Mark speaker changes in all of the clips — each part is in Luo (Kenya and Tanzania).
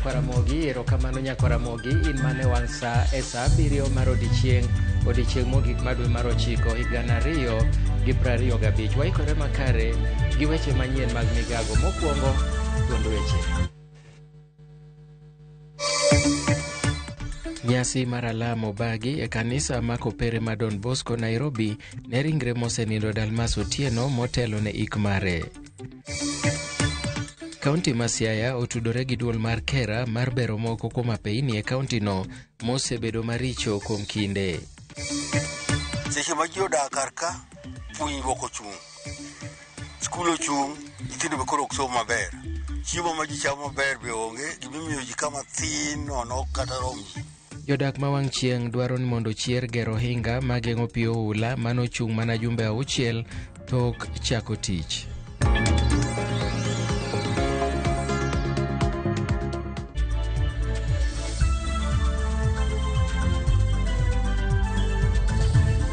Speaker 1: Nyakwaramogi, erokamano Nyakwaramogi, in mane wang' sa e sa 7 mar odiechieng', odiechieng' mogik mar dwe mar 9 higa 2025. Waikore makare gi weche manyien mag migago. Mokwongo, thuond weche. Nyasi mar alam obagi e kanisa ma Kopere ma Don Bosco Nairobi ne ringre mosenindo Dalmas Otieno motelo ne ik mare. Kaunti ma Siaya otudore gi duol mar Kera mar bero moko kuom apeini e kauntino mosebedo maricho kuom kinde.
Speaker 2: Seche ma ji odak kar ka, puonjruok ochung', skul ochung', nyithindo be koro ok som maber. Chiemo ma ji chamo maber be onge, gimimiyo ji kama thin nono kata rom ji.
Speaker 1: Jodak ma wang' chieng' dwaro ni mondo chier gero ohinga mageng'o pi oula manochung' mana jumbe 6 tok chako tich.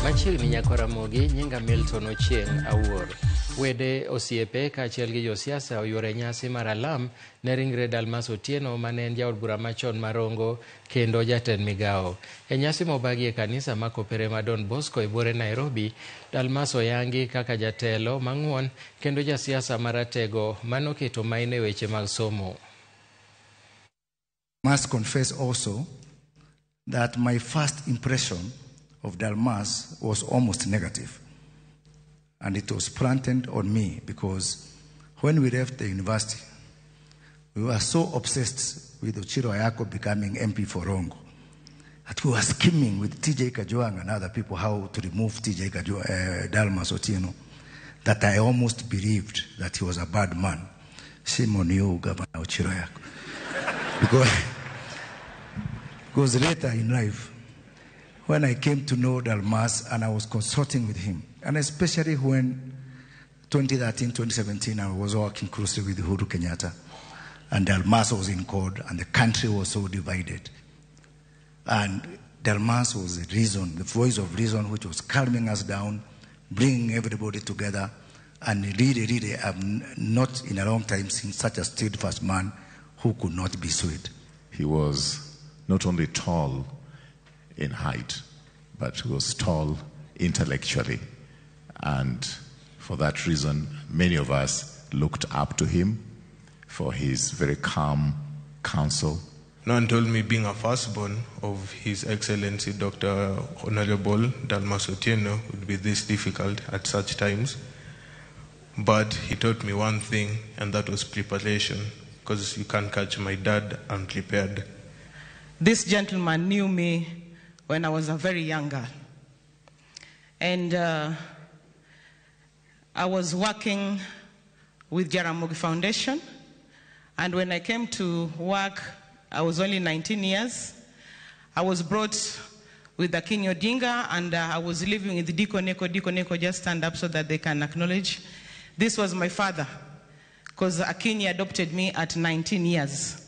Speaker 1: Machiegni Nyakwaramogi, nyinga Milton Ochieng' Awuor. Wede, osiepe kaachiel gi josiasa oyuoro e nyasi mar alam ne ringre Dalmas Otieno mane en jaod bura machon mar Rongo kendo jatend migawo. E nyasi mobagi e kanisa ma Kopere ma Don Bosco e buore Nairobi, Dalmas oyangi kaka jatelo mang'won kendo jasiasa maratego manoketo maino e weche mag somo.
Speaker 3: Must confess also that my first impression of Dalmas was almost negative. And it was planted on me because when we left the university, we were so obsessed with Ochilo Ayacko becoming MP for Rongo that we were scheming with TJ Kajwang and other people how to remove TJ Kajwang, Dalmas Otieno, that I almost believed that he was a bad man. Shame on you, Governor Ochilo Ayacko. Because later in life, when I came to know Dalmas and I was consulting with him, and especially when 2013, 2017, I was working closely with Uhuru Kenyatta, and Dalmas was in court, and the country was so divided. And Dalmas was the reason, the voice of reason, which was calming us down, bringing everybody together, and really, really, I've not in a long time seen such a steadfast man who could not be swayed.
Speaker 4: He was not only tall in height, but he was tall intellectually. And for that reason, many of us looked up to him for his very calm counsel.
Speaker 5: No one told me being a firstborn of His Excellency Dr. Honorable Dalmas Otieno would be this difficult at such times. But he taught me one thing, and that was preparation, because you can't catch my dad unprepared.
Speaker 6: This gentleman knew me when I was a very young girl. And I was working with Jaramogi Foundation. And when I came to work, I was only 19 years. I was brought with Akinyi Odinga, and I was living with Diko Neko. Diko Neko, just stand up so that they can acknowledge. This was my father, because Akinyi adopted me at 19 years.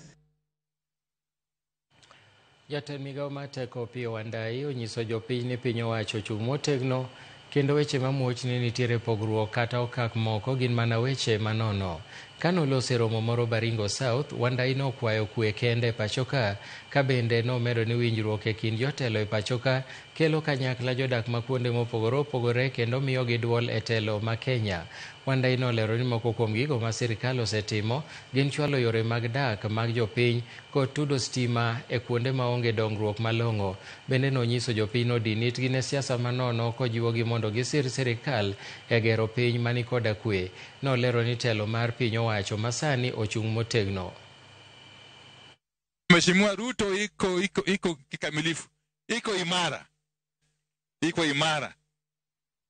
Speaker 1: Jatend migawo mar teko Opiyo Wandayi onyiso jopiny ni piny owacho ochung' motegno kendo weche mamuoch ni nitiere pogruok kata okak moko gin mana weche manono. Kanoloso e romo moro Baringo South, Wandayi nokwayo kwe kende e pachoka ka bende nomedo ni winjruok e kind jotelo e pachoka kelo kanyakla jodak ma kuonde mopogore opogore kendo miyogi duol e telo ma Kenya. Wandayi nolero ni moko kuom gigo ma sirikal osetimo gin chwalo yore mag dak mag jopiny kod tudo stima e kuonde maonge dongruok malong'o. Bende nonyiso jopiny nodin itgi ne siasa manono kojiwogi mondo gisir sirikal e gero piny manikoda kwe. Nolero ni telo mar piny owacho masani ochung' motegno.
Speaker 7: Mheshimiwa Ruto iko kikamilifu, iko imara, iko imara.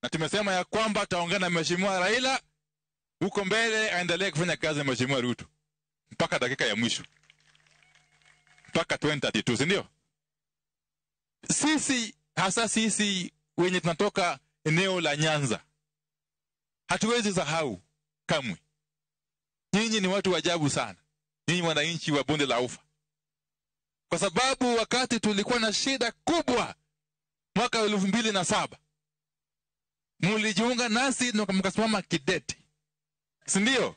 Speaker 7: Na tumesema ya kwamba taongea na Mheshimiwa Raila huko mbele aendelee kufanya kazi na Mheshimiwa Ruto mpaka dakika ya mwisho, mpaka 2032, si ndio? Sisi hasa sisi wenye tunatoka eneo la Nyanza hatuwezi sahau kamwe. Nyinyi ni watu ajabu sana, nyinyi wananchi wa bonde la Ufa, kwa sababu wakati tulikuwa na shida kubwa mwaka 2007 mlijiunga nasi na mkasimama kidete, si ndio?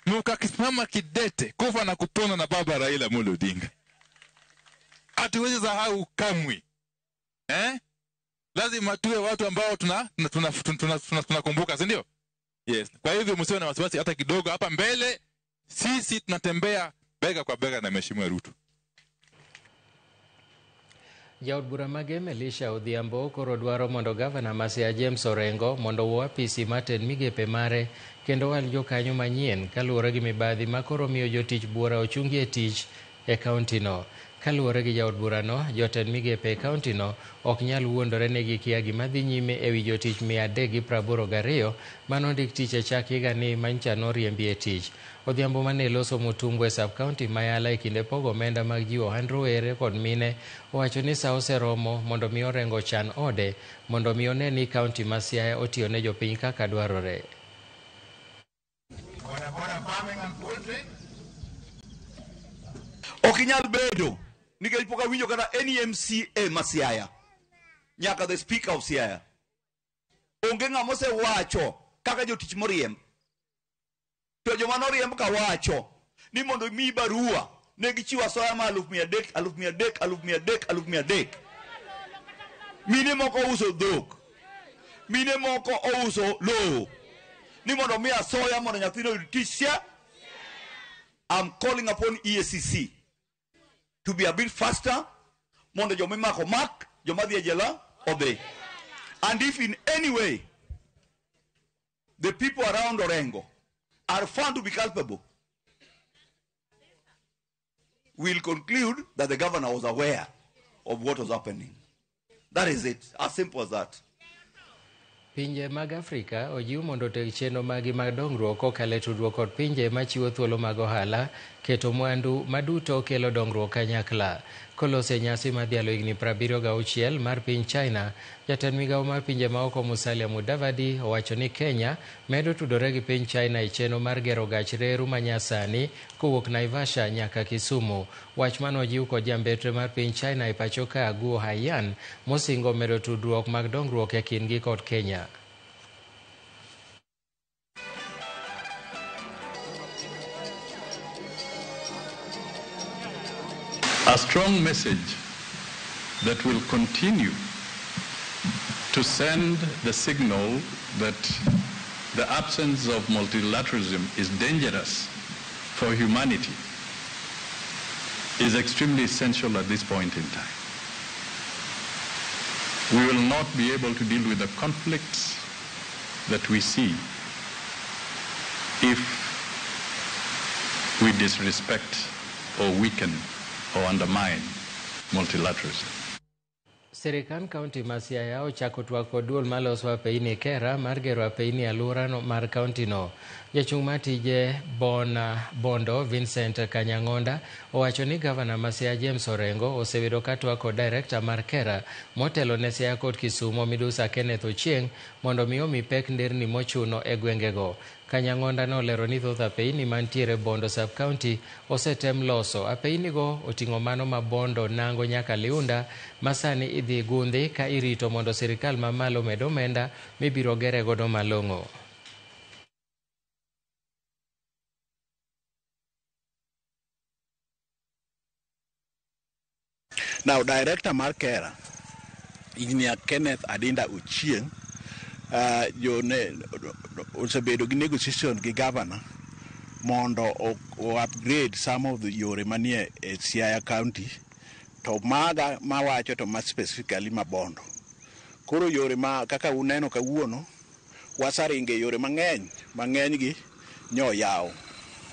Speaker 7: Mkakisimama kidete kufa na kupona na baba Raila Amolo Odinga. Hatuwezi sahau kamwe. Lazima tuwe watu ambao tunakumbuka, si ndio? Yes. Kwa hivyo msiwe na wasiwasi hata kidogo. Hapa mbele sisi tunatembea bega kwa bega na Mheshimiwa Ruto.
Speaker 1: Jaod bura Magem Elisha Odhiambo koro dwaro mondo gavana ma Siaya James Orengo mondo owuo apisi maten migepe mare kendo wal jokanyo manyien kaluwore gi mibadhi ma koro miyo jotich buora ochungi e tich e kaunti no. Kaluwore gi jaod burano, jotend migepe e kaunti no ok nyal wuondore ni gikia gima dhi nyime ewi jotich 382 manondik tich e chak higani manyicha noriembi e tich. Odhiambo mane loso Mutumbwe e sub county ma Yala e kinde pogo omenda mag jiwo ohand rowere kod mine owacho ni sa oseromo mondo mi Orengo ochan ode mondo mi one ni kaunti ma Siaya otiyo ne jopiny kaka dwarore.
Speaker 8: Ok inyal bedo nikech pok awinjo kata any MCA ma Siaya nyaka the speaker of Siaya. Onge ng'ama osewacho kaka jotich moriemb. To joma noriemb ka wacho ni mondo mi barua ne gichiwo asoya ma 300,000, 300,000, 300,000, 300,000. Mine moko ouso dhok, mine moko ouso lowo ni mondo mi asoya mondo nyathino oyud tich Siaya. I'm calling upon EACC to be a bit faster, mondo joma imako mak, joma dhi e jela odhi. And if in any way the people around Orengo are found to be culpable, we'll conclude that the governor was aware of what was happening. That is it, as simple as that.
Speaker 1: Pinje mag Afrika ojiw mondo oteg chenro magi mag dongruok kokalo e tudruok kod pinje machiwo thuolo mag ohala, keto mwandu maduto kelo dongruok kanyakla. Kolose e nyasi madhialo higni 76 mar piny China, jatend migawo mar pinje maoko Musalia Mudavadi owacho ni Kenya medo tudore gi piny China e chenro mar gero gach reru manyasani kowuok Naivasha nyaka Kisumu. Wach mano ojiw kod jambetre mar piny China e pacho ka Guo Haiyan mosingo medo tudruok mag dongruok e kindgi kod Kenya.
Speaker 9: A strong message that will continue to send the signal that the absence of multilateralism is dangerous for humanity is extremely essential at this point in time. We will not be able to deal with the conflicts that we see if we disrespect or weaken or undermine multilateralism.
Speaker 1: Sirikand kaunti ma Siaya ochako twak kod duol maloso apeini KERA mar gero apeini alwora mar kaunti no. Jachung' mar tije Bondo Vincent Kanyang'onda owacho ni gavana ma Siaya James Orengo osebedo ka twak kod director mar KERA motelo ne Siaya kod Kisumu Midusa Kenneth Ochieng mondo mi omi pek nderni mochuno e gwengego. Kanyang'onda nolero ni thoth apeini mantiere Bondo sub-county osetem loso. Apeinigo oting'o mano ma Bondo Nango nyaka Liunda ma sani idhi gundhi ka irito mondo sirikal mamalo med omenda mibiro gere godo malong'o.
Speaker 10: Now, Director mar KERA, Engineer Kenneth Adinda Ochieng, osebedo gi negotiation gi governor mondo o upgrade some of the yore manie e Siaya County to maga mawacho to ma specifically ma Bondo. Koro yore ma kaka uneno kawuono wasaringe yore mang'eny mang'eny gi nyo yaw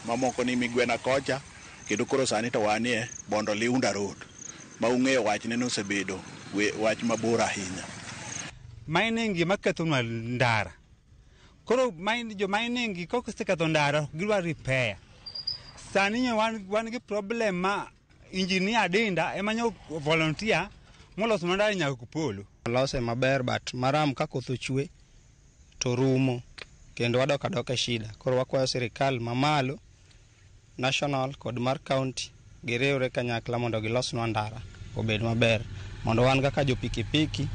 Speaker 10: mamoko ni Migwena kocha kendo koro sani to wanie Bondo Liunda Road ma ung'eyo wachne nosebedo wach mabor ahinya.
Speaker 11: Mining makethonwa ndara. Koro jo mining koseketho ndara gidwa repair. Sani wan gi problem ma engineer Adinda ema nyo volunteer moloso ndara nyaka Kupolo.
Speaker 12: Lose maber but maram ka koth ochwe to rumo kendo wadok adoka e shida. Koro wakwayo sirikal mamalo national kod mar county giriwre kanyakla mondo gilosnwa ndara obed maber mondo wan kaka jo pikipiki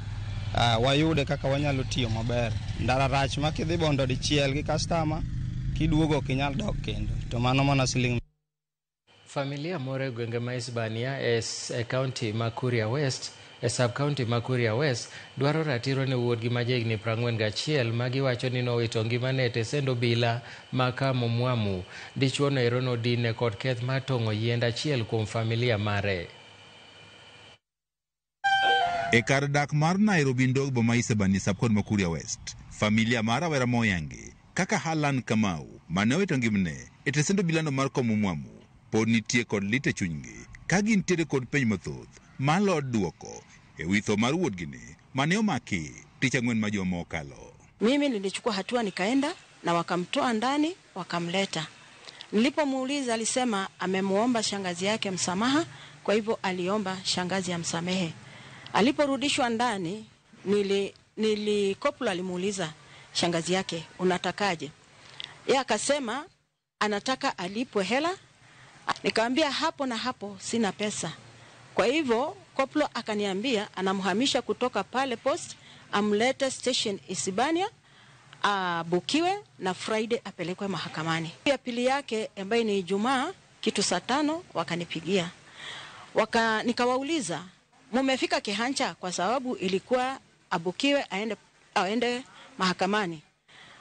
Speaker 12: wayude kaka wanyalo tiyo maber. Ndara rach ma kidhi Bondo dichiel gi customer Kiduogo ok inyal dok kendo. To mano mana siling.
Speaker 1: Familia moro e gwenge ma Isebania e kaunti ma Kuria West e sub kaunti ma Kuria West dwaro ratiro ne wuodgi ma jahigni 41 ma giwacho ni nowito ngimane e tesend obila ma Kamumwamu. Dichuo no ero nodine kod keth mar tong'o yiend achiel kuom familia mare.
Speaker 13: E kar dak mar Nairobi Ndog boma Isebania sub kaunti ma Kuria West, familia mar rawera moyangi kaka Harlan Kamau mane owito ngimane e tesend obilano mar Kamumwamu pod nitie kod lit e chunygi ka gintiere kod penj mathoth malo duoko e wi tho mar wuodgini mane omaki tich ang'wen ma juma mokalo.
Speaker 14: Mimi nilichukua hatua nikaenda na wakamtoa ndani wakamleta. Nilipomuuliza alisema amemuomba shangazi yake msamaha, kwa hivyo aliomba shangazi amsamehe. Aliporudishwa ndani nili koplo alimuuliza shangazi yake unatakaje? Yeye akasema anataka alipwe hela. Nikamwambia hapo na hapo sina pesa. Kwa hivyo koplo akaniambia anamhamisha kutoka pale post amlete station Isebania abukiwe na Friday apelekwe mahakamani. Ya pili yake ambaye ni Ijumaa kitu saa 5 wakanipigia. Nikawauliza mumefika Kehancha kwa sababu ilikuwa abukiwe aende mahakamani.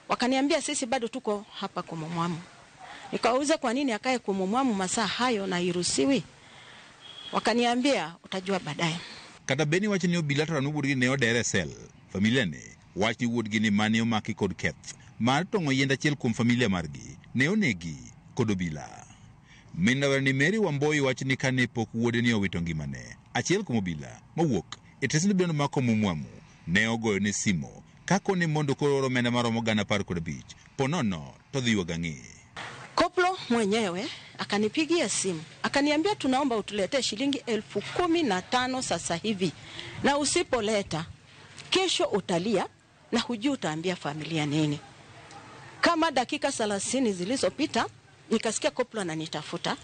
Speaker 14: Wakaniambia sisi bado tuko hapa Kumumwamu. Nikawauliza kwa nini akae Kumumwamu masaa hayo na iruhusiwi? Wakaniambia utajua baadaye.
Speaker 13: Kata beni wach ni obila to wuodgi ne odere sel. Familia ne wach ni wuodgi ni mane omaki kod keth mar tong'o yiend achiel kuom familia margi ne onegi kod obila. Min rawera ni Mary Wamboi wach ni kane pok wuode ni owito ngimane, achiel kuom obila mowuok e tesend obila ma Kamumwamu ne ogoyo ne simo kakone mondo koro oro omenda maromo 15,000 ponono to dhi yuago ang'e.
Speaker 14: Koplo mwenyewe akanipigia simu akaniambia tunaomba utuletee shilingi 15,000 sasa hivi, na usipoleta kesho utalia na hujui utaambia familia nini. Kama dakika 30 zilizopita nikasikia koplo ananitafuta,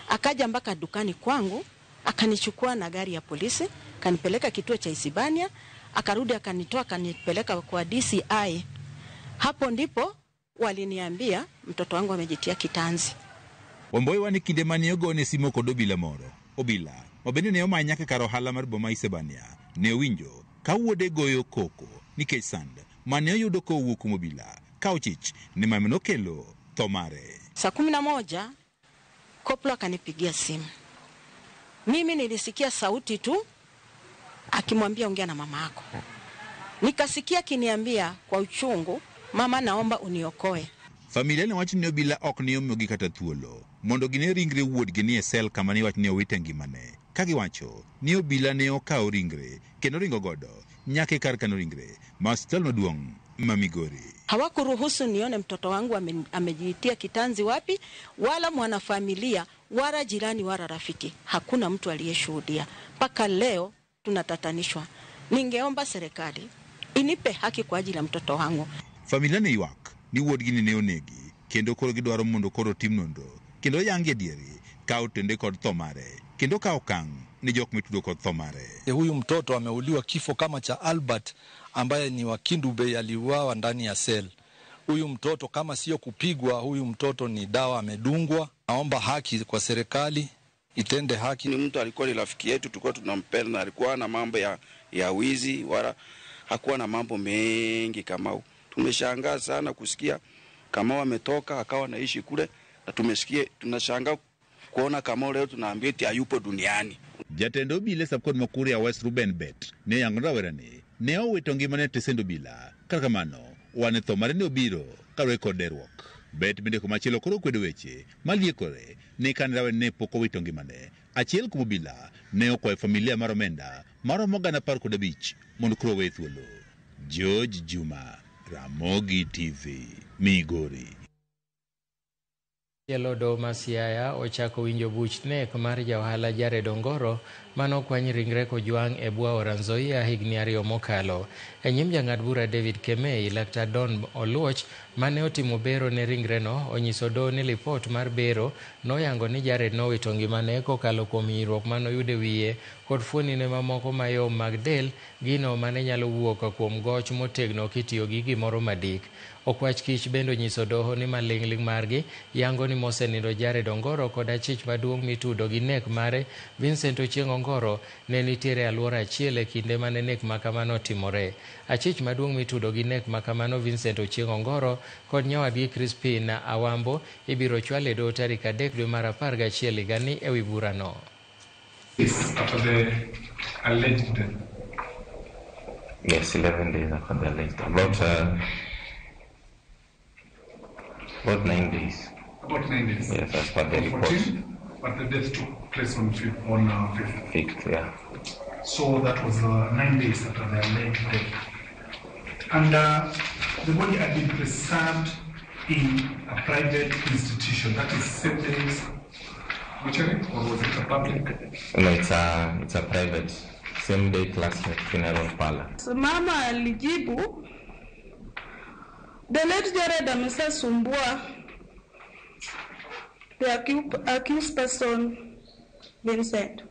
Speaker 14: akaja mpaka dukani kwangu akanichukua na gari ya polisi akanipeleka kituo cha Isebania, akarudi akanitoa akanipeleka kwa DCI. Hapo ndipo waliniambia mtoto wangu amejitia kitanzi.
Speaker 13: Wamboi wani kinde mane ogone simo kod obila moro. Obila mabende ne omany nyaka kar ohala mar boma Isebania ne owinjo ka wuode goyo koko nikech sand mane oyudo kowuok kuom obila ka ochich ni mano nokelo tho mare.
Speaker 14: Saa 11 koplo akanipigia simu. Mimi nilisikia sauti tu akimwambia ongea na mama yako. Nikasikia kiniambia kwa uchungu, mama naomba uniokoe.
Speaker 13: Familia ne wacho ni obila ok ne omiyogi kata thuolo mondo gine ringre wuodgi ni e sel kama ne wach ni owite ngimane. Ka giwacho ni obila ne okawo ringre kendo ringo godo nyaka e kar kano ringre ma osiptal maduong' ma Migori.
Speaker 14: Hawakuruhusu nione mtoto wangu amejitia kitanzi wapi, wala mwanafamilia, wala jirani, wala rafiki. Hakuna mtu aliyeshuhudia. Mpaka leo tunatatanishwa. Ningeomba serikali inipe haki kwa ajili ya mtoto wangu.
Speaker 13: Familia ne ywak ni wuodgi ni ne onegi kendo koro gidwaro mondo koro tim nonro kendo yangi adieri ka otende kod tho mare kendo ka okang' ni jok mitudo kod tho mare.
Speaker 15: Huyu mtoto ameuliwa kifo kama cha Albert ambaye ni wa Kindu Bay, aliuawa ndani ya sel. Huyu mtoto kama sio kupigwa, huyu mtoto ni dawa amedungwa. Naomba haki kwa serikali itende haki.
Speaker 16: Ni mtu alikuwa ni rafiki yetu, tulikuwa tunampenda na alikuwa na mambo ya wizi wala hakuwa na mambo mengi kama. Tumeshangaa sana kusikia kama wametoka akawa naishi kule, na tumesikia tunashangaa kuona kama leo tunaambia eti hayupo duniani.
Speaker 13: Jatend obila e sub-county ma Kuria West Ruben Bet ne oyango rawerani ne owito ngimane e tesend obila. Kata kamano, wane tho mare ne obiro kaluwore kod deruok. Bet bende komachielo koro kwedo weche maliekore ni kane rawerani ne pok owito ngimane, achiel kuom obila ne okwayo familia mar omenda maromo 15,000 mondo koro oweye thuolo. George Juma, Ramogi TV, Migori.
Speaker 1: Jatelo doho ma Siaya ochako winjo buch nek mar jaohala Jared Ongoro manokwany ringre kojwang' e bwo aora Nzoia higni 2 mokalo. E nyim jang'ad bura David Kemei, Laktar Don Oluoch Mane otimo bero ne ringreno onyiso doho ni lipot mar bero noyango ni Jared nowito ngimane kokalo kuom hinyruok manoyudo e wiye kod fuonine mamoko mayom mag del, gino mane nyalo wuok kuom goch motegno kitiyo gi gimoro madik. Okwach Kich bende onyiso doho ni maling'ling' margi yango ni mosenindo Jared Ongoro kod achich maduong' mitudo gi nek mare Vincent Ochieng' Ongoro ne nitiere e alwora achiel e kinde mane nek makamano otimore. Achich maduong' mitudo gi nek makamano Vincent Ochieng' Ongoro kod nyawadgi Crispin Awambo ibiro chwal e doho tarik 3 dwe mar 11 higani ewi burano.
Speaker 17: After the alleged death.
Speaker 18: Yes, 11 days after the alleged. About 9 days.
Speaker 17: About 9 days.
Speaker 18: Yes, as per the report.
Speaker 17: 14, but the death took place on 5th. On 5th.
Speaker 18: 5th, yeah.
Speaker 17: So that was 9 days after the alleged death. And the body had been preserved in a private institution. That is 7 days mortuary, or was it a public?
Speaker 18: No, it's a private, same day class funeral parlor.
Speaker 19: Mama alijibu, the late Jared amesasumbua the accused person Vincent.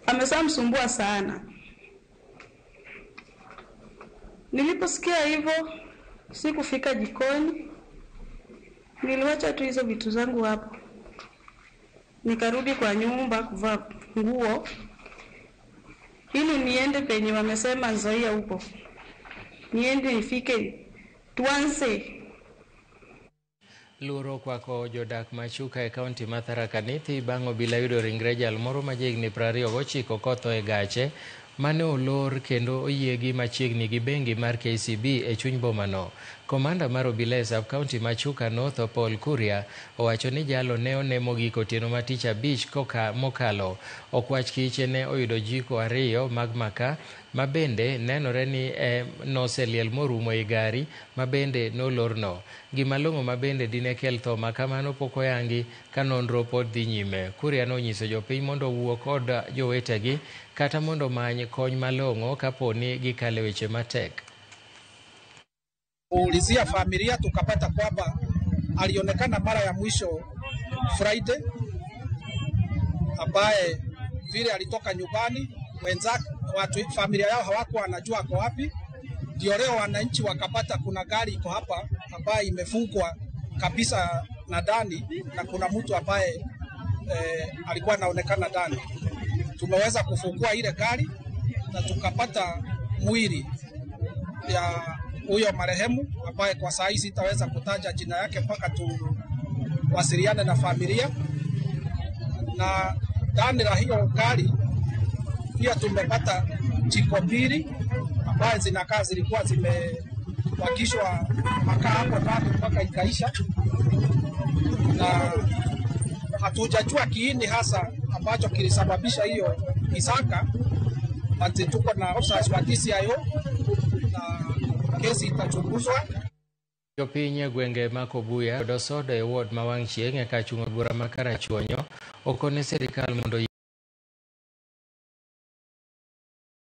Speaker 19: Amesamsumbua sana. Niliposikia hivyo sikufika jikoni, niliwacha tu hizo vitu zangu hapo. Nikarudi kwa nyumba kuvaa nguo ili niende penye wamesema Nzoia huko. Niende nifike tuanze.
Speaker 1: Luoro kwako jodak Machuka e kaunti ma Tharaka Nithi bang' obila yudo ringre jal moro ma jahigni 29 kotho e gache mane olor kendo oyiegi machiegni gi bengi mar KCB e chuny bomano. Komanda mar obila e sub county Machuka North Paul Kuria owacho ni jalo ne one mogik otieno ma tich abich mokalo. Okwach kiche ne oyudo jiko 2 mag makaa ma bende nenore ni noseliel morumo e gari ma bende nolorno. Gima long'o ma bende dine kel tho ma kamano pok oyangi ka nonro pod dhi nyime. Kuria nonyiso jopiny mondo owuo kod jowetegi kata mondo omany kony malong'o kapo ni gikale weche matek.
Speaker 20: Kuulizia familia tukapata kwamba alionekana mara ya mwisho Friday, ambaye vile alitoka nyumbani wenzake watu familia yao hawakuwa wanajua ako wapi. Ndio leo wananchi wakapata kuna gari iko hapa ambaye imefungwa kabisa na ndani na kuna mtu ambaye alikuwa anaonekana ndani. Tumeweza kufungua ile gari na tukapata mwili ya huyo marehemu ambaye kwa saa hii sitaweza kutaja jina yake mpaka tuwasiliane na familia. Na ndani la hiyo gari pia tumepata jiko 2 ambaye zinakaa zilikuwa zimewakishwa makaa hapo ndani mpaka ikaisha, na hatujajua kiini hasa ambacho kilisababisha hiyo kisaka. But tuko na officers wa DCIO na kesi itachunguzwa.
Speaker 1: Jopiny e gwenge ma Kobuya kod Osodo e ward ma wang' chieng' e kar chung' bura ma Karachuonyo okone sirikal mondo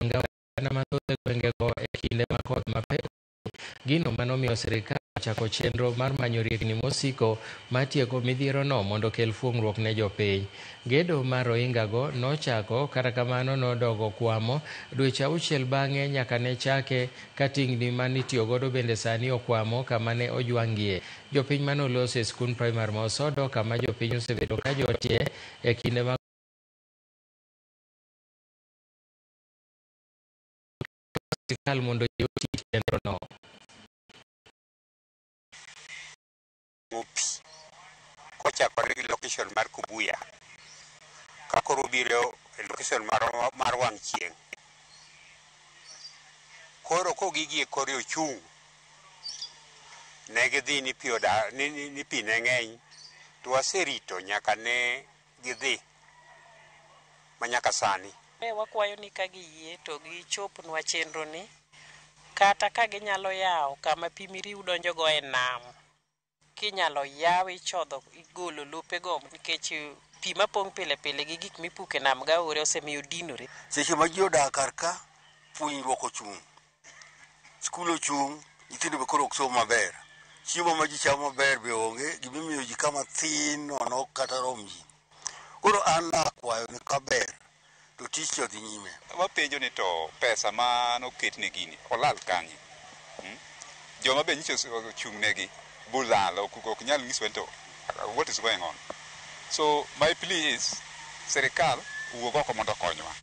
Speaker 1: oganda mathoth e gwengego e kinde ma koth mapek. Gino manomiyo sirikal ochako chenro mar manyo riekni mosiko matieko midhierono mondo okel fuong'ruok ne jopiny. Gedo mar ohingago nochako kata kamano nodogo kwamo dweche 6 bang'e nyaka ne chake ka tingni manitiyogodo bende sani okwamo kama ne ojwang'gie. Jopiny manoloso e skund primar ma Osodo kama jopiny osebedo ka jotie e kinde ma sirikal mondo oti chenrono.
Speaker 21: Kochakore gi location mar Kobuya ka koro biro e location mar wang' chieng'. Koro kogigi e kore ochung', ne gidhi ni pi ni pi ne ng'eny, to waserito nyaka ne gidhi ma nyaka sani.
Speaker 22: Wakwayo ni ka giyie to gichopnwa chenro ni, kata ka ginyalo yawo kama pi Miriu donjogo e nam. Kinyalo yaw ichodho igolo lopego nikech pi mapong' pile pile gi gik mipuke nam gaore osemiyo dinore.
Speaker 2: Seche ma ji odak kar ka, puonjruok ochung', skul ochung', Nyithindo be koro ok som maber. Chiemo ma ji chamo maber be onge, gimimiyo ji kama thin nono ok kata rom ji. Koro an akwayo ni kaber to tich odhi nyime.
Speaker 3: Wapenjo ni to pesa ma noket ne gini olal kanye? Joma be nyicho ochung' negi bulal ok nyal nyiso ni to what is going on. So my plea is serikal owuog oko mondo okonywa.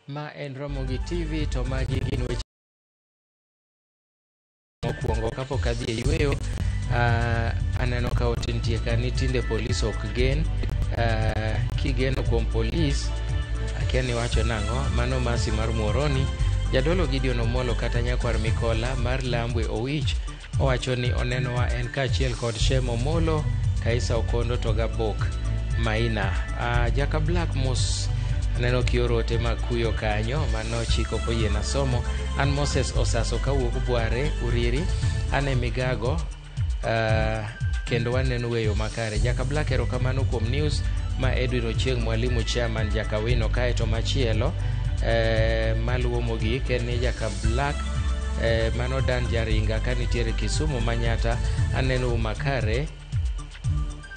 Speaker 1: Ma en Ramogi TV to magi gin weche mokwongo kapok adhi e yweyo. Aneno ka ote nitie ka ni tinde polis ok gen. Kigeno kuom polis akia ni wacho nang'o. Mano Masi mar Muoroni. Jadolo Gideon Omolo kata nyakwar Mikola mar Lambwe Owich owacho ni onenowa en kaachiel kod Shem Omolo, Kaisa Okondo to Gabok Maina. Jaka Black Mos aneno kioro ote mag kuyo kanyo mano chiko koyiena somo. An Moses Osaso kawuok Bware Uriri, an e Migago kendo waneno weyo makare. Jaka Black erokamano kuom news ma Edwin Ochieng' mwalimu chairman Jakawino. Kaeto machielo maluwo mogik en ni Jaka Black mano Dan Jaringa kanitiere Kisumu Manyata, aneno makare.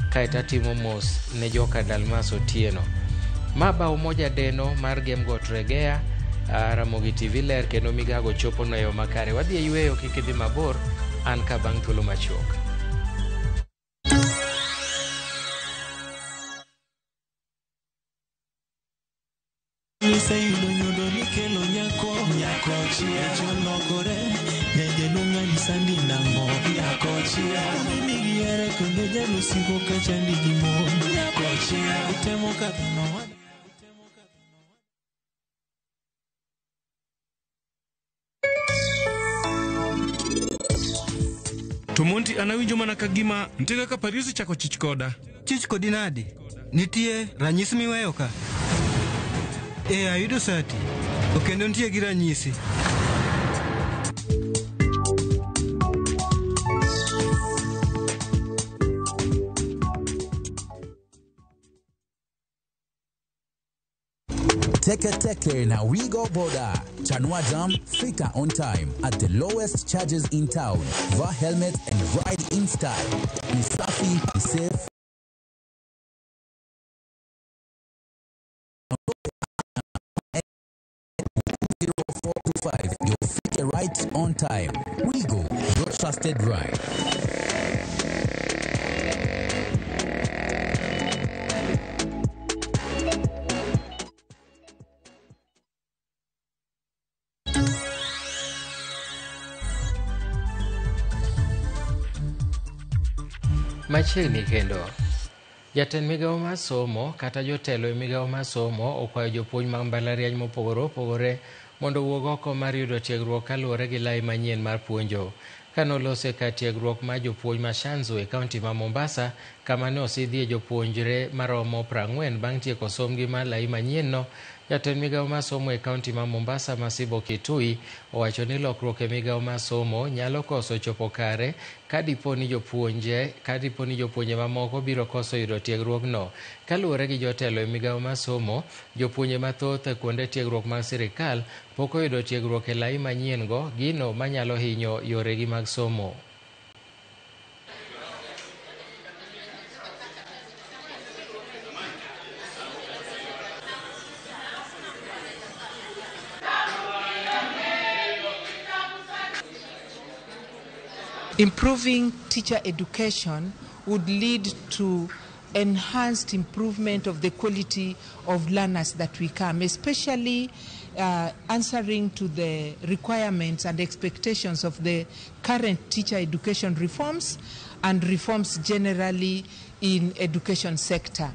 Speaker 1: Kaeto atimo mos ne joka Dalmas Otieno. Ma bao moja deno mar Gemgot Regea. Ramogi TV ler kendo Migago chopo no e yo makare. Wadhi e yweyo, kik idhi mabor, an ka bang' thuolo machuok.
Speaker 4: Iseyudo nyodo nikelo nyako nyako chia cholokore nyajaluong' anyisa ni nang'o nyako chia migiere kendo jalusiko kachandi gi mon nyako chia itemo kadho nowa.
Speaker 23: To Monty an awinjo mana ka gima nitie kaka Paris ochako chich koda.
Speaker 24: Chich kodi nadi? Nitie ranyisi miweyo ka? Ee, ayudo sati. To kendo nitie gi ranyisi.
Speaker 25: Teke Teke na Wigo Boda. Chanua Jam, fika on time at the lowest charges in town. Vaa helmet and ride in style. Ni safi, ni safe. 0425, you'll fika right on time. Wigo, your trusted ride.
Speaker 1: Machiegni kendo, jatend migawo mar somo kata jotelo e migawo mar somo okwayo jopuonj mag mbalariany mopogore opogore mondo owuog oko mar yudo tiegruok kaluwore gi lai manyien mar puonjo. Kanolose ka tiegruok mar jopuonj ma Shanzu e kaunti ma Mombasa, kama ne osidhie jopuonjre maromo 40 bang' tieko somgi mar lai manyien no, jatend migawo mar somo e kaunti ma Mombasa Masibo Kitui owacho ni lokruok e migawo mar somo nyalo koso chopo kare ka dipo ni jopuonje mamoko biro koso yudo tiegruokno. Kaluwore gi jotelo e migawo mar somo, jopuonje mathoth e kuonde tiegruok mag sirikal pok oyudo tiegruok e lai manyien go, gino manyalo hinyo yoregi mag somo.
Speaker 26: Improving teacher education would lead to enhanced improvement of the quality of learners that we come, especially answering to the requirements and expectations of the current teacher education reforms and reforms generally in education sector.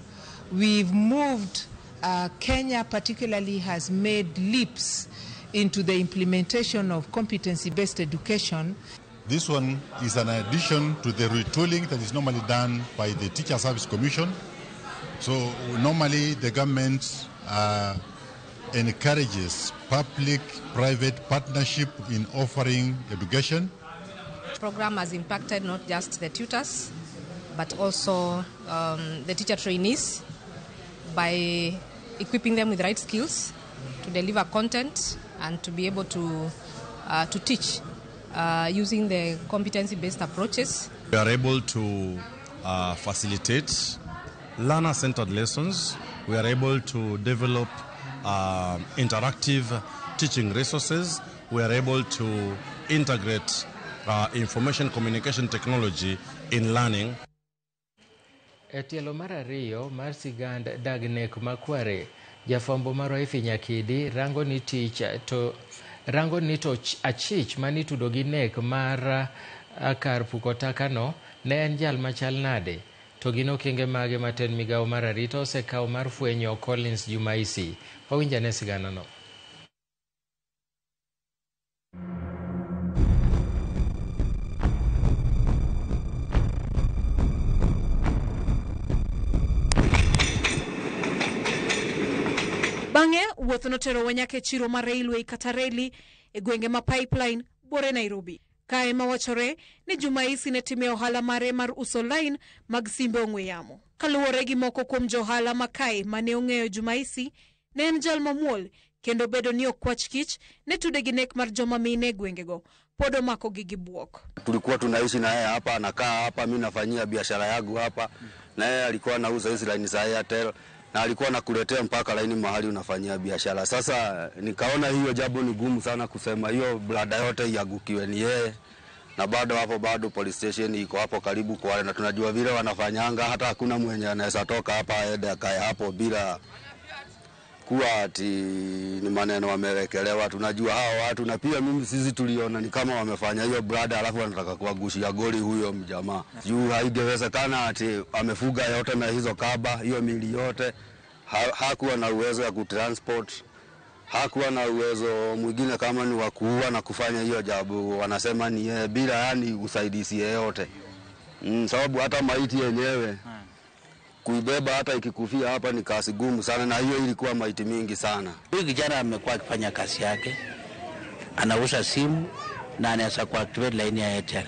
Speaker 26: We've moved, Kenya particularly has made leaps into the implementation of competency-based education.
Speaker 27: This one is an addition to the retooling that is normally done by the Teacher Service Commission. So normally the government encourages public-private partnership in offering education.
Speaker 28: The program has impacted not just the tutors, but also the teacher trainees by equipping them with the right skills to deliver content and to be able to teach using the competency-based approaches.
Speaker 5: We are able to facilitate learner-centered lessons. We are able to develop interactive teaching resources. We are able to integrate information communication technology in learning.
Speaker 1: E tielo mar ariyo mar sigand dag nek makware, jafwambo marwa Effie Nyakidi rango ni tich to rango ni to achich manitudo gi nek mar kar puko taka no ne en jal machal nade, to gin okenge mage ma tend migawo mar arita osekawo mar fwenyo Collins Jumaisi. Wawinj ane sigana no.
Speaker 6: Bang'e wuoth noterowa nyaka e chiro mar Railway kata reli e gwenge ma Pipeline buore Nairobi. Kae mawachore ni Jumaisi ne time ohala mare mar uso line mag simbe ong'we yamo. Kaluwore gi moko kuom johala ma kae mane ong'eyo Jumaisi, ne en jal mamuol kendo bedo ni okwach kich ne tude gi nek mar joma mine e gwengego pod omakogi gi buok.
Speaker 7: Tulikuwa tunaishi na yeye hapa, anakaa hapa, mimi nafanyia biashara yangu hapa, na yeye alikuwa anauza hizi line za Airtel na alikuwa anakuletea mpaka laini mahali unafanyia biashara. Sasa nikaona hiyo jambo ni gumu sana kusema hiyo blada yote iagukiwe ni yeye, na bado hapo bado police station iko hapo karibu kwa wale, na tunajua vile wanafanyanga, hata hakuna mwenye anaweza toka hapa aende akae hapo bila kuwa ati ni maneno wamewekelewa. Tunajua hao watu, na pia mimi sisi tuliona ni kama wamefanya hiyo brada, alafu wanataka kuwagushia goli huyo mjamaa. Juu haingewezekana ati amefuga yote na hizo kaba, hiyo mili yote. Hakuwa na uwezo ya kutransport, hakuwa na uwezo mwingine kama ni wa kuua na kufanya hiyo jabu. Wanasema ni yeye bila yani usaidizi yeyote. Sababu hata maiti yenyewe kuibeba hata ikikufia hapa ni kazi gumu sana, na hiyo ilikuwa maiti mingi sana.
Speaker 8: Huyu kijana amekuwa akifanya kazi yake, anauza simu na anaweza kuactivate line ya Airtel.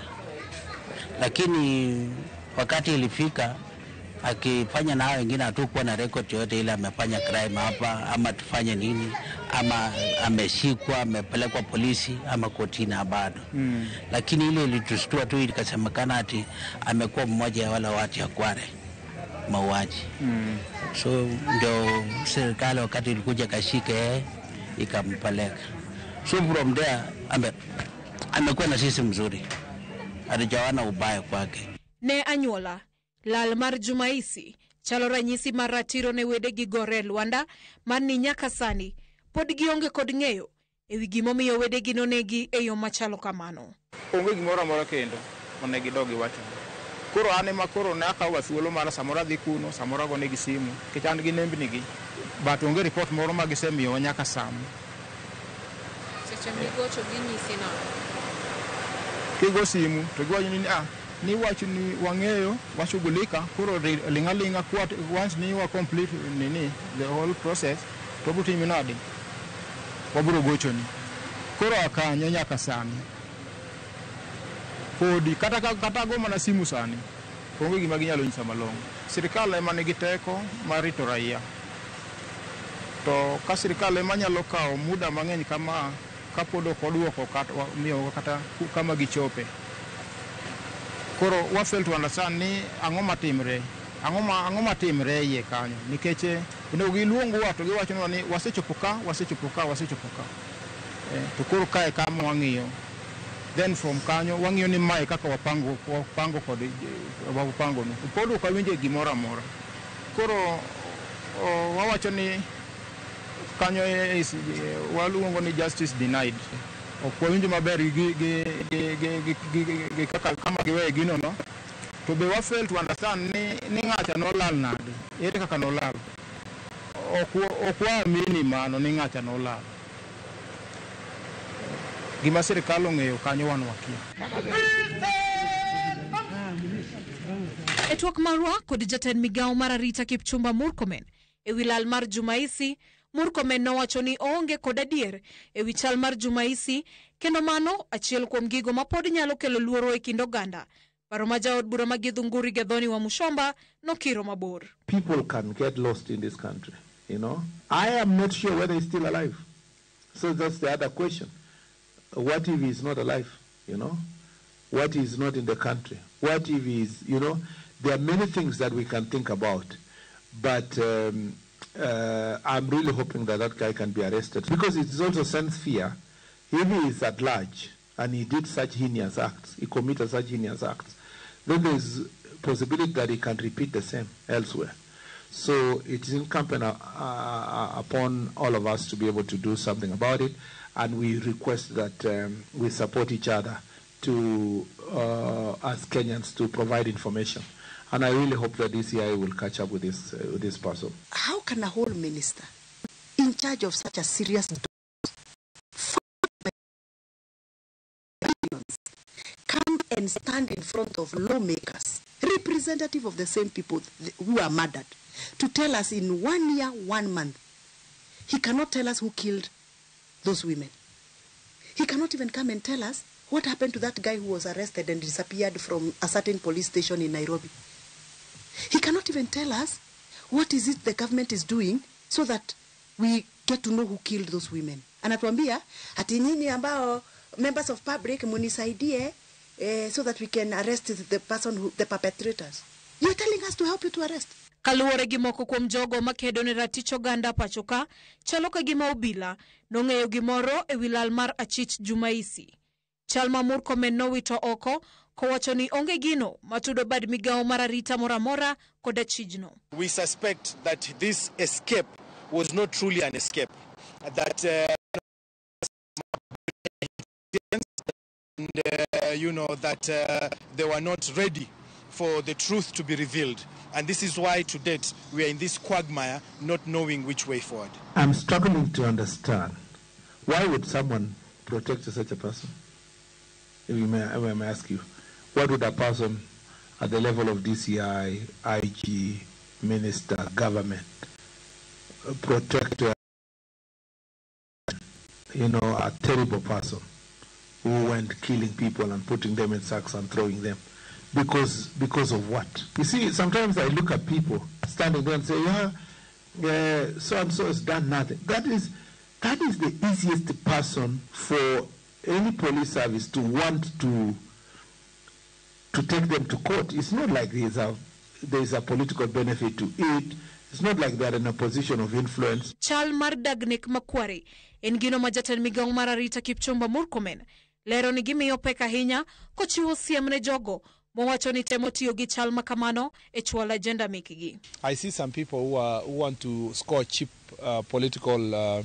Speaker 8: Lakini wakati ilifika akifanya na hao wengine, hatukuwa na record yoyote ile amefanya crime hapa ama tufanye nini ama ameshikwa amepelekwa polisi ama kotini bado. Lakini ile ilitushtua tu, ikasemekana ati amekuwa mmoja ya wale watu ya Kware mauaji. So ndio serikali wakati ilikuja kashike ikampeleka. So from there amekuwa na sisi mzuri, hatujaona ubaya kwake.
Speaker 6: Ne anyuola lal mar Jumaisi chalo ranyisi mar ratiro ne wedegi gore Lwanda mar ni nyaka sani pod gionge kod ng'eyo ewi gimomiyo wedegi nonegi e yo machalo kamano.
Speaker 9: Onge gimoro amora kendo onego gidog giwacho. Koro an ema koro ne akawo thuolo mar samoro adhi kuno, samoro agonegi simu, nikech an gi nembnigi, but onge report moro ma gisemiyowa nyaka sani.
Speaker 28: Seche migocho ginyisi nang'o?
Speaker 9: Kigo simu to giwacho ni ni wacho ni wang'eyo, washughulika, koro ling' aling'a once ni wa complete nini the whole process to wabiro timo nade? Wabiro gochoni. Koro akanyo nyaka sani. Podi kata go mana simu sani onge gima ginyalo nyisa malong'o. Sirikal ema nigi teko mar rito raia. To ka sirikal ema nyalo kawo muda mang'eny kama kapod ok oduoko kata miyo kata kama gichope. Koro wa fail to understand ni ang'o matimre, ang'o matimre iye kanyo, nikech onego giluongwa to giwachonwa ni wasechopo ka, wasechopo ka, wasechopo ka. To koro kae kama wang'iyo. Then from kanyo wang'iyo ni mae kaka wapango kod wapango no. Pod ok awinje gimoro amora. Koro wawacho ni kanyo waluongo ni justice denied. Ok wawinjo maber gi kaka kama giweyo gino no. To be wa fail to understand ni ng'acha nolal nade, ere kaka nolal. Ok waamini mano ni ng'acha nolal. Gima sirikal ong'eyo kanyo wan wakia.
Speaker 6: E twak marwa kod jatend migawo mar arita Kipchumba Murkomen ewi lal mar Jumaisi, Murkomen nowacho ni oonge kod adier ewi chal mar Jumaisi, kendo mano achiel kuom gigo ma pod nyalo kelo luoro e kind oganda. Paro ma jaod bura ma Githunguri Gathoni wa Mushomba nokiro mabor.
Speaker 10: People can get lost in this country, you know. I am not sure whether he's still alive. So that's the other question. What if he's not alive? You know? What is not in the country? What if he's, you know, there are many things that we can think about. But I'm really hoping that that guy can be arrested, because it also sends fear. If he is at large and he did such heinous acts, he committed such heinous acts, then there is possibility that he can repeat the same elsewhere. So it is incumbent upon all of us to be able to do something about it, and we request that we support each other to, as Kenyans, to provide information. And I really hope that DCI will catch up with this person.
Speaker 11: How can a whole minister in charge of such a serious billions come and stand in front of lawmakers, representative of the same people who are murdered, to tell us in 1 year, 1 month, he cannot tell us who killed those women. He cannot even come and tell us what happened to that guy who was arrested and disappeared from a certain police station in Nairobi. He cannot even tell us what is it the government is doing so that we get to know who killed those women. Anatuambia, ati nyinyi ambao members of public munisaidie so that we can arrest the person who, the perpetrators. You're telling us to help you to arrest.
Speaker 6: Kaluwore gi moko kuom jogo makedo ne ratich oganda pacho ka, chalo ka gima obila nong'eyo gimoro ewi lal mar achich Jumaisi. Chal ma Murkomen nowito oko kowacho ni onge gino matudo bad migawo mar arita moro amora kod achijno.
Speaker 12: We suspect that this escape was not truly an escape, that and, you know, that they were not ready for the truth to be revealed. And this is why, to date, we are in this quagmire, not knowing which way forward.
Speaker 10: I'm struggling to understand. Why would someone protect such a person? If you may, I may ask you, what would a person at the level of DCI, IG, minister, government, protect, you know, a terrible person who went killing people and putting them in sacks and throwing them? Because of what? You see, sometimes I look at people standing there and say, yeah, so-and-so has done nothing. That is the easiest person for any police service to want to take them to court. It's not like there's a political benefit to it. It's not like they're in a position of influence.
Speaker 6: Chal mar dagnek makware en gino ma jatend migawo mar arita Kipchumba Murkomen lero ni gimiyo pek ahinya kochiwo siem ne jogo mowacho ni temo tiyo gi chal makamano e chwalo agenda mekgi.
Speaker 12: I see some people who want to score cheap political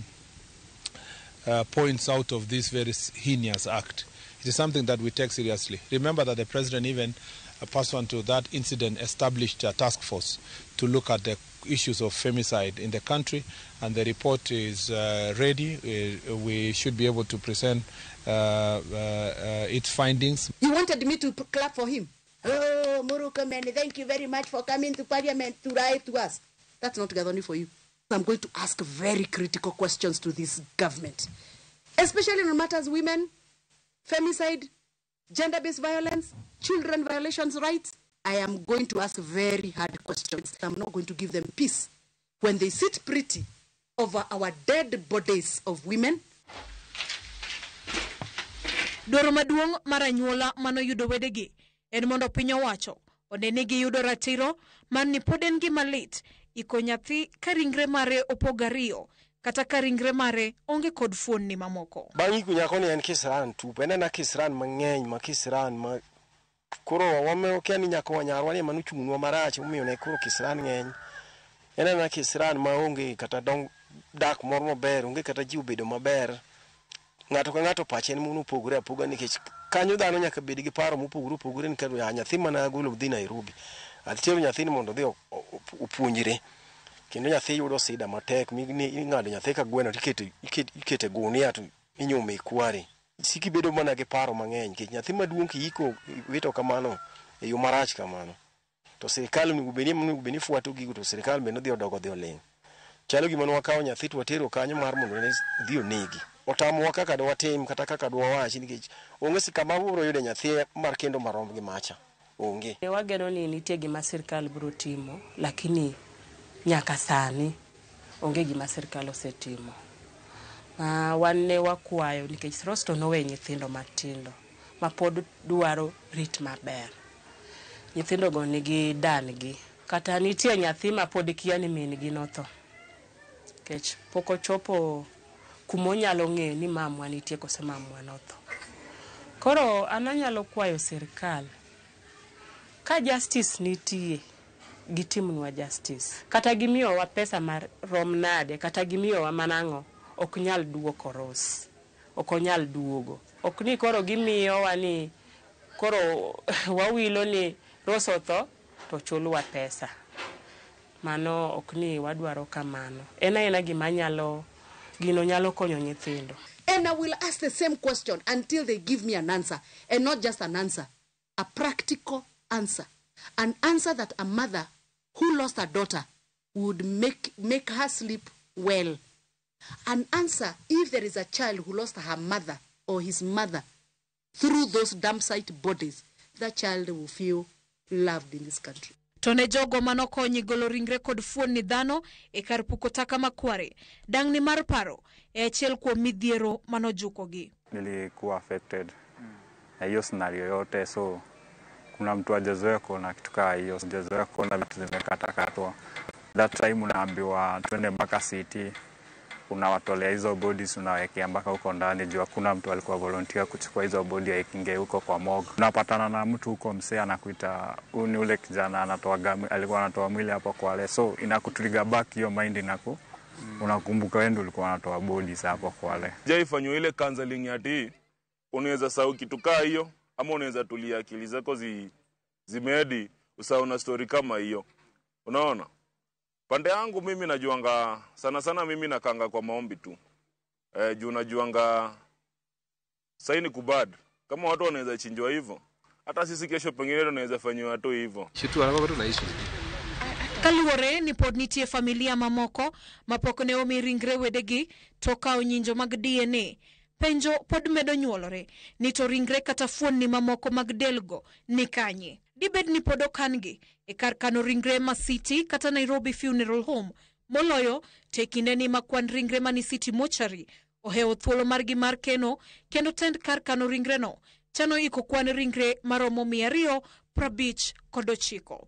Speaker 12: points out of this very heinous act. It is something that we take seriously. Remember that the president even, pursuant to that incident, established a task force to look at the issues of femicide in the country, and the report is ready. We should be able to present its findings.
Speaker 11: You wanted me to clap for him. Oh, Murkomen, thank you very much for coming to parliament to write to us. That's not Gathoni for you. I'm going to ask very critical questions to this government, especially on matters women, femicide, gender-based violence, children violations rights. I am going to ask very hard questions. I'm not going to give them peace when they sit pretty over our dead bodies of women.
Speaker 6: Dwaro maduong' mar anyuola manoyudo wedegi en mondo piny owacho one ni giyudo ratiro mar ni pod en gima lit iko nyathi ka ringre mare opog ariyo kata ka ringre mare onge kod fuonni mamoko.
Speaker 13: Bang' iko nyako ni en kisran tupu, en ena kisran mang'eny ma kisran ma koro wame kia ni nyako wa nyarwa ni ema nochung'nwa marach omiyo ne koro kisran ng'eny. En ena kisran maonge kata dong dak moro maber, onge kata ji obedo maber. Ng'ato ka ng'ato pache en mopogore apoga nikech kanyo dhano nyaka bed gi paro mopogore opogore nikech nyathi mana agolo dhi Nairobi. Atero nyathini mondo odhi opuonjre. Kendo nyathi yudo sida matek ing'ado nyathi ka gweno tikete gunia to inyume e kware. Siki bedo mana gi paro mang'eny nikech nyathi maduong' kiiko wito kamano e yo marach kamano. To sirikal onego bed ni fwato gigo to sirikal bende odhi odogo odhi oling'. Chalo gima ne wakawo nyathi to watero kanyo mar mondo ne odhi onegi. Otamowa kaka dwatim kata kaka dwawachi nikech onge kama wabiro yude nyathi mar kendo marom gi macha. Onge.
Speaker 22: Wageno ni nitie gima sirikal biro timo, lakini nyaka sani onge gima sirikal osetimo. Wan ne wakwayo nikech Rosto nowe nyithindo matindo.
Speaker 14: ma pod dwaro rit maber. Nyithindo go nigi dan-gi. Kata nitie nyathi ma pod kia ni min gi notho. Nikech pok ochopo kumonyalo ng'eyo ni mamwa nitie kose mamwa notho. Koro an anyalo kwayo sirkal ka justice nitie, gitimnwa justice. Kata gimiyowa pesa mar rom nade, kata gimiyowa manang'o, ok nyal duoko Rose. Ok onyal duogo. Ok ni koro gimiyowa ni koro wawilo ni Rose otho to chulwa pesa. Mano ok ni wadwaro kamano. En aena gima nyalo, gino nyalo konyo nyithindo.
Speaker 11: And I will ask the same question until they give me an answer. And not just an answer, a practical answer. An answer that a mother who lost her daughter would make her sleep well. An answer if there is a child who lost her mother or his mother through those dump site bodies, that child will feel loved in this country.
Speaker 6: To ne jogo manokonyi golo ringre kod fuonni dhano e kar puko taka makware, dang'ni mar paro e achiel kuom midhiero manojukogi.
Speaker 15: Nilikuwa affected na hiyo scenario yote, so kuna mtu hajazoea kuona kitu kama hiyo, hajazoea kuona vitu zimekatakatwa. That time unaambiwa twende mpaka city, unawatolea hizo bodies unawekea mpaka huko ndani juu hakuna mtu alikuwa volunteer kuchukua hizo body aikinge huko kwa morgue. Unapatana na mtu huko msee anakuita huyu ni ule kijana anatoa alikuwa anatoa mwili hapo Kwale, so inakutrigger back hiyo mind inaku unakumbuka wewe ndio ulikuwa unatoa bodies hapo Kwale.
Speaker 16: Jaifanywa ile counseling ati unaweza sahau kitu kaa hiyo ama unaweza tulia akili zako zimedi usahau na story kama hiyo. Unaona? Pande yangu mimi najuanga sana sana, mimi nakanga kwa maombi tu. Juu najuanga saini kubad. Kama watu wanaweza chinjwa hivyo, hata sisi kesho pengine tunaweza fanywa tu hivyo.
Speaker 17: Shitu anakuwa tu naishi.
Speaker 6: Kaluwore ni pod nitie familia mamoko mapok ne omi ringre wedegi to kawo nyinjo mag DNA. Penjo pod medo nyuolore ni to ringre kata fuonni mamoko mag delgo ni kanye. Dibed ni pod okan-gi e kar kano ringre ma City kata Nairobi Funeral Home. Moloyo te kindeni ma kwan ringre mani City Mortuary ohewo thuolo margi mar keno kendo tend kar kano ringreno chano iko kwan ringre maromo 259.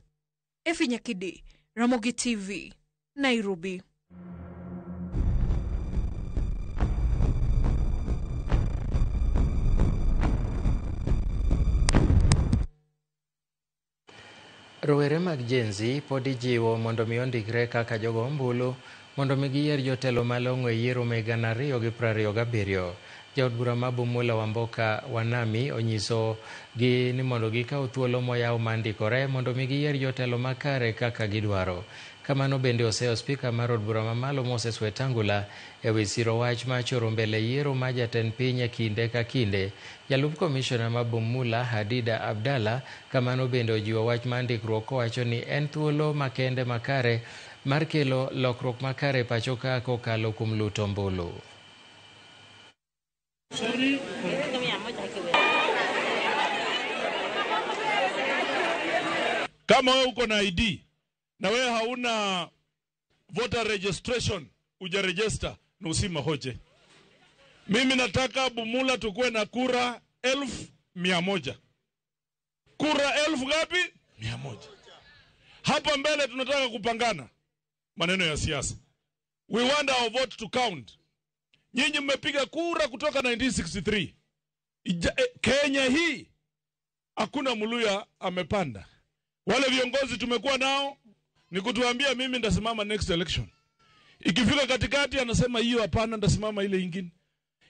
Speaker 6: Efi Nyakidi, Ramogi TV, Nairobi.
Speaker 1: Rowere mag Gen Z pod ijiwo mondo mi ondikre kaka jogo ombulu mondo mi giyier jotelo malong'o e yiero mag 2027. Jaod bura ma Bumula Wamboka Wanami onyiso gi ni mondo gikaw thuolo moyaw mar ndikore mondo mi giyier jotelo makare kaka gidwaro. Kamano bende oseyo spika mar od bura mamalo Moses Wetangula e wi siro wach ma choro mbele yiero ma jatend piny e kinde ka kinde. Jalup komishona ma Bumula Hadida Abdalla kamano bende ojiwo wach mar ndikruok kowacho ni en thuolo makende makare mar kelo lokruok makare pacho ka kokalo kuom luto ombulu.
Speaker 23: Kama wewe uko na ID na wewe hauna voter registration, ujaregister na usimahoje. Mimi nataka Bumula tukue na kura 1,100. Kura 1,000 ngapi? 100. Hapa mbele tunataka kupangana maneno ya siasa. We want our vote to count. Nyinyi mmepiga kura kutoka 1963. Kenya hii hakuna Muluya amepanda. Wale viongozi tumekuwa nao ni kutuambia mimi ndasimama next election. Ikifika katikati anasema hiyo hapana, ndasimama ile ingine.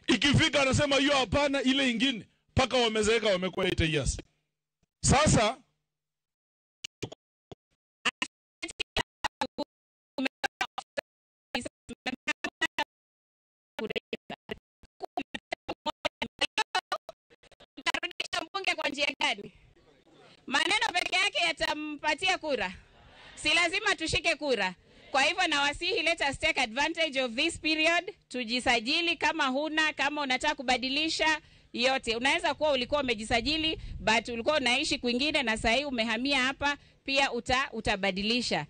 Speaker 23: Ikifika anasema hiyo hapana, ile ingine. Paka wamezeeka wamekuwa 80 years. Sasa
Speaker 18: mtarudisha mbunge kwa njia gani? Maneno peke yake yatampatia kura? Si lazima tushike kura. Kwa hivyo nawasihi, let us take advantage of this period. Tujisajili kama huna, kama unataka kubadilisha yote. Unaweza kuwa ulikuwa umejisajili but ulikuwa unaishi kwingine na sasa umehamia hapa, pia utabadilisha.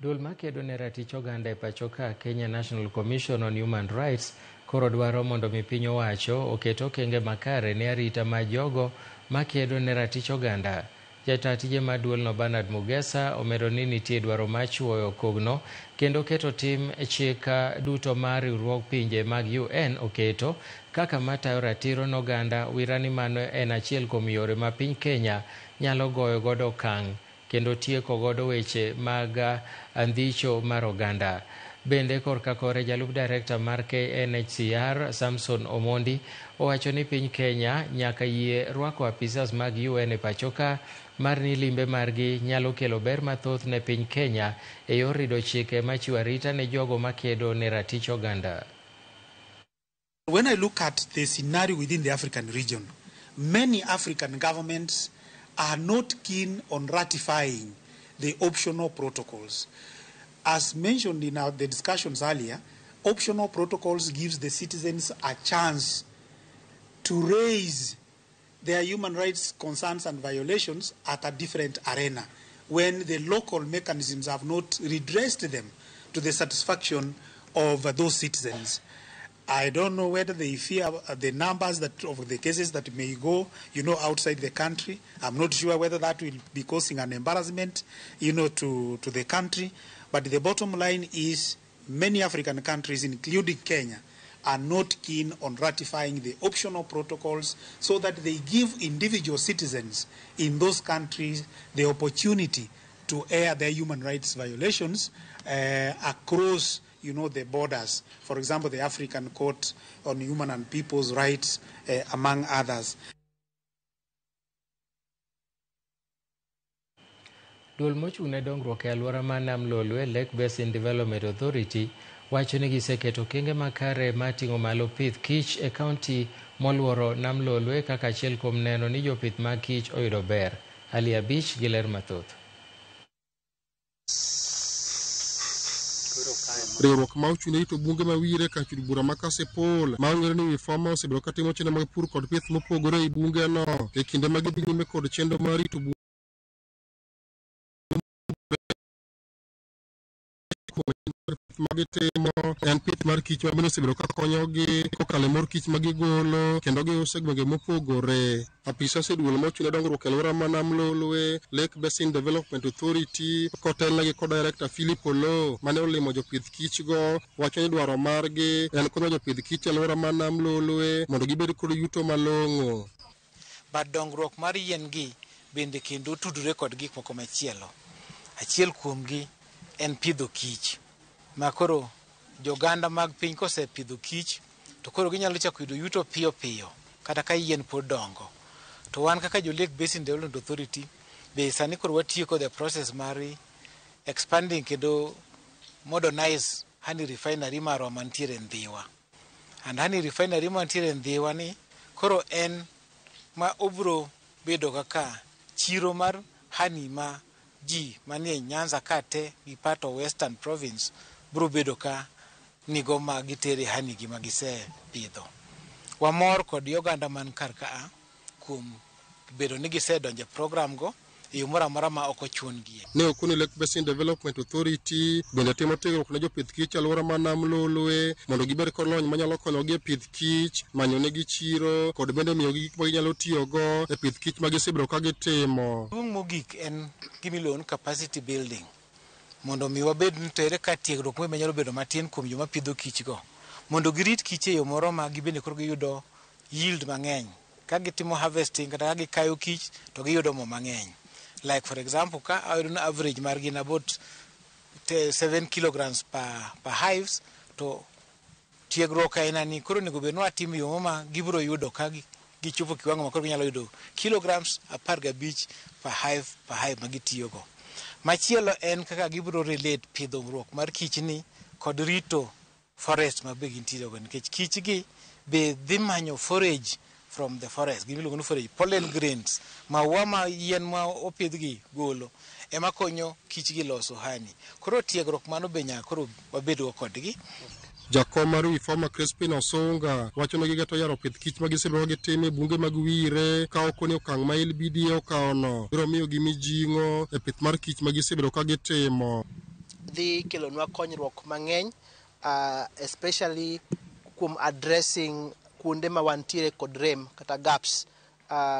Speaker 1: Duol makedo ne ratich oganda e pacho ka Kenya National Commission on Human Rights koro dwaro mondo mi piny owacho oket okenge makare ne arita ma jogo makedo ne ratich oganda. Jata tije mar duolno Bernard Mugesa omedo ni nitie dwaro mar chuoyo kogno kendo keto tim chik duto mar riwruog pinje mag UN oketo kaka matayo ratiro n'oganda wira ni mano en achiel kuom yore ma piny Kenya nyalo goyo godo okang' kendo tieko godo weche mag andhicho mar oganda. Bende korka kore jalup director mar KNHCR Samson Omondi owacho ni piny Kenya nyaka yie rwako apisas mag UN e pacho ka mar ni limbe margi nyalo kelo ber mathoth ne piny Kenya e yor rido chike machiwo arita ne jogo makedo ne ratich oganda.
Speaker 2: When I look at the scenario within the African region, many African governments are not keen on ratifying the optional protocols. As mentioned in the discussions earlier, optional protocols gives the citizens a chance to raise their human rights concerns and violations at a different arena when the local mechanisms have not redressed them to the satisfaction of those citizens. I don't know whether they fear the numbers that of the cases that may go, outside the country. I'm not sure whether that will be causing an embarrassment, to the country. But the bottom line is many African countries, including Kenya, are not keen on ratifying the optional protocols so that they give individual citizens in those countries the opportunity to air their human rights violations across the borders. For example, the African Court on Human and People's Rights, among others.
Speaker 1: Duol mochung' ne dongruok e alwora mar Nam Lolwe, Lake Basin Development Authority, wacho ni giseketo okenge makare mar ting'o malo pith kich e kaunti moluoro Nam Lolwe kaka achiel kuom neno ni jopith mag kich oyudo ber. Ali Abich gi ler mathoth.
Speaker 3: Riwruok ma ochung' ne rito bunge ma Wire kar chud bura ma Kasipul ma ong'ere ni Wifoma osebedo katimo chenro mag pur kod pith mopogore ei bunge no e kinde ma gidhi nyime kod chenro mar rito bunge magitimo en pith mar kich ma bende osebedo ka konyogi kokalo e mor kich ma gigolo kendo giuso e gwenge mopogore. Apisas e duol mochung' ne dongruok e alwora ma Nam Lolwe, Lake Basin Development Authority, kotelnegi kod Director Philip Oloo mane olimo jopith kich go, wacho ni dwaro margi en konyo jopith kich e alwora ma Nam Lolwe mondo gibed kod yuto malong'o.
Speaker 2: But dongruok mar yien gi bende kendo tudore kod gik moko machielo. Achiel kuomgi en pidho kich. Ma koro joganda mag piny kosepidho kich to koro ginyalo chako yudo yuto piyo piyo kata ka yien pod dongo. To wan kaka jo Lake Basin Development Authority be sani koro watieko the process mar expanding kendo modernize honey refinery marwa mantiere Ndhiwa. And honey refinery mantiere Ndhiwa ni koro en ma obro bedo kaka chiro mar honey ma ji manie Nyanza ka te gi part of Western Province bro bedo ka nigo ma gitere honey gi ma gisepidho. Wamor kod oganda man kar kaa kuom bedo ni gisedonjo e program go e yo moro amora ma ok ochun-gi.
Speaker 3: Ne okoni Lake Basin Development Authority bende timo tiegruok ne jopith kich e alwora ma Nam Lolwe mondo gibed kod lony manyalo konyogi e pith kich, manyo negi chiro kod bende miyogi gik ma ginyalo tiyogo e pith kich ma gisebedo ka gitimo.
Speaker 2: Duong' mogik en gimiluongo ni capacity building mondo mi wabed ni to ere ka tiegruok moro nyalo bedo matin kuom joma pidho kich go mondo girit kich e yo moro ma gibende koro giyudo yield mang'eny. Ka gitimo harvesting kata ka gikayo kich to giyudo mo mang'eny. Like for example, ka ayudo ni average margi en about 7 kilograms per hives, to tiegruok aina ni koro onego bed ni watimo yo ma gibiro yudo ka gichopo kiwango ma koro ginyalo yudo kilograms 15 per hive ma gitiyogo. Machielo en kaka gibiro relate pidhruok mar kich ni kod rito forest ma be gintiere go nikech kich gi be dhi manyo forage from the forest, gimiluongo ni forage, pollen grains, maua ma yien ma opidhgi golo ema konyo kich gi loso honey. Koro tiegruok mano be nyaka koro wabedgo kodgi.
Speaker 3: Jakom mar Wifoma Crispin Osunga wacho ni gigeto yaro pith kich ma gisebedo ka gitimo e bunge mag Wire ka okoni okang' ma LBDA okawono biro miyogi mijing'o e pith mar kich ma gisebedo ka gitimo.
Speaker 4: dhi kelonwa konyruok mang'eny, especially kuom addressing kuonde ma wantiere kod rem kata gaps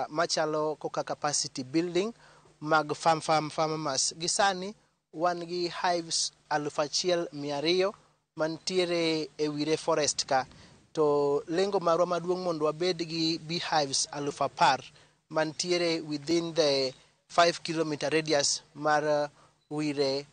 Speaker 4: machalo koka capacity building mag farmers. Gi sani wan gi hives 1200 mantiere e Wire Forest ka, to lengo marwa maduong' mondo wabed gi beehives 10,000 mantiere within the 5 km radius mar Wire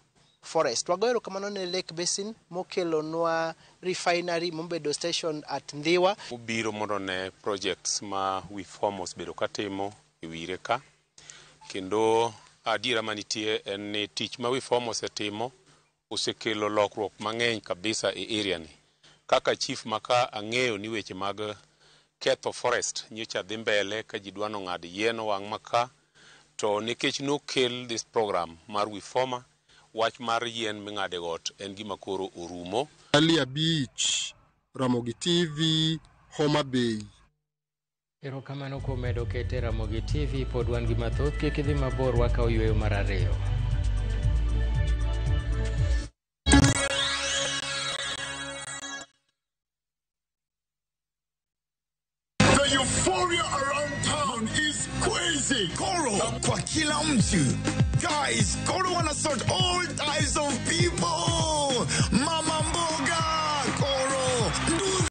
Speaker 4: Forest. Wagoyo erokamano ne Lake Basin mokelonwa refinery mobedo station at Ndhiwa.
Speaker 17: Obiro mondo ne projects ma WeForm osebedo katimo e Wire ka, kendo adiera manitie en ni tich ma WeForm osetimo osekelo lokruok mang'eny kabisa e area ni. Kaka chief maka ang'eyo ni weche mag ketho forest nyocha dhi mbele ka ji dwa nong'ad yien owang' maka, to nikech nokel this program mar WeForma, wach mar yien ming'ado e got en gima koro orumo.
Speaker 3: Ali Abich, Ramogi TV, Homa Bay.
Speaker 1: Erokamano kuom medo kete Ramogi TV, pod wan gi mathoth, kik idhi mabor wakaw yweyo mar ariyo.
Speaker 19: The euphoria around town is crazy. Koro kwa kila mtu. Guys, Koro wanna sort all types of